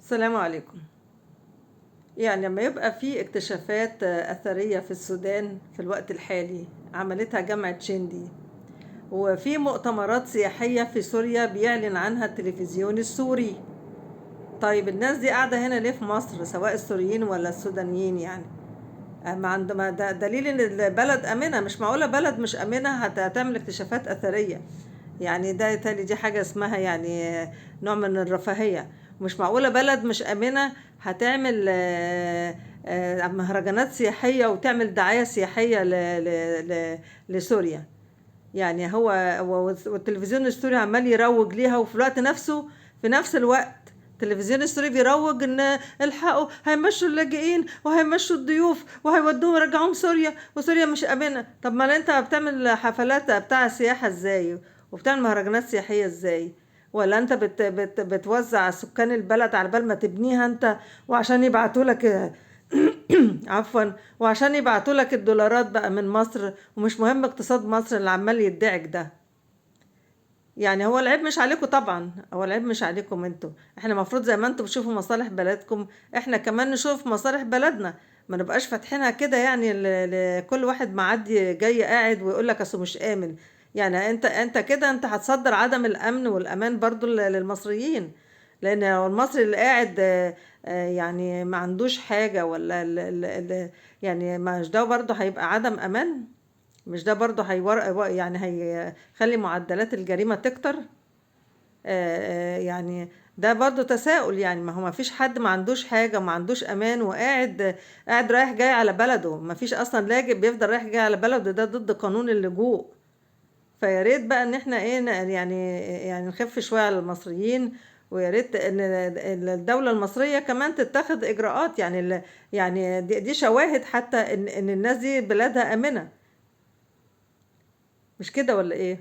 السلام عليكم. يعني لما يبقى في اكتشافات أثرية في السودان في الوقت الحالي عملتها جامعة شندي، وفي مؤتمرات سياحية في سوريا بيعلن عنها التلفزيون السوري. طيب الناس دي قاعدة هنا ليه في مصر، سواء السوريين ولا السودانيين؟ يعني ما عند ما ده دليل ان البلد آمنة. مش معقولة بلد مش آمنة هتعمل اكتشافات أثرية. يعني ده يتهيألي دي حاجة اسمها يعني نوع من الرفاهية. مش معقولة بلد مش آمنة هتعمل مهرجانات سياحية وتعمل دعاية سياحية لسوريا. يعني هو والتلفزيون السوري عمال يروج ليها، وفي الوقت نفسه في نفس الوقت التلفزيون السوري بيروج ان الحقوا هيمشوا اللاجئين وهيمشوا الضيوف وهيودوهم يرجعوهم سوريا، وسوريا مش آمنة. طب ما انت بتعمل حفلات بتاع سياحة ازاي، وبتعمل مهرجانات سياحية ازاي؟ ولا انت بت بت بتوزع سكان البلد على بال ما تبنيها انت، وعشان يبعتوا لك عفوا، وعشان يبعتوا لك الدولارات بقى من مصر، ومش مهم اقتصاد مصر اللي عمال يدعك ده. يعني هو العيب مش عليكم طبعا، هو العيب مش عليكم انتوا. احنا المفروض زي ما انتوا بتشوفوا مصالح بلدكم احنا كمان نشوف مصالح بلدنا، ما نبقاش فاتحينها كده يعني لكل واحد معدي جاي قاعد ويقول لك اصل مش آمن. يعني انت كده انت هتصدر عدم الامن والامان برضو للمصريين، لان لو المصري اللي قاعد يعني ما عندوش حاجة ولا يعني مش ده برضو هيبقى عدم امان؟ مش ده برضو يعني هيخلي معدلات الجريمة تكتر؟ يعني ده برضو تساؤل. يعني ما هو ما فيش حد ما عندوش حاجة وما عندوش أمان وقاعد قاعد رايح جاي على بلده. ما فيش أصلا لاجئ بيفضل رايح جاي على بلده، ده ضد قانون اللجوء. فيا ريت بقى إن إحنا إيه يعني نخف شوية على المصريين، ويا ريت إن الدولة المصرية كمان تتخذ إجراءات. يعني يعني دي شواهد حتى إن الناس دي بلادها آمنة، مش كده ولا إيه؟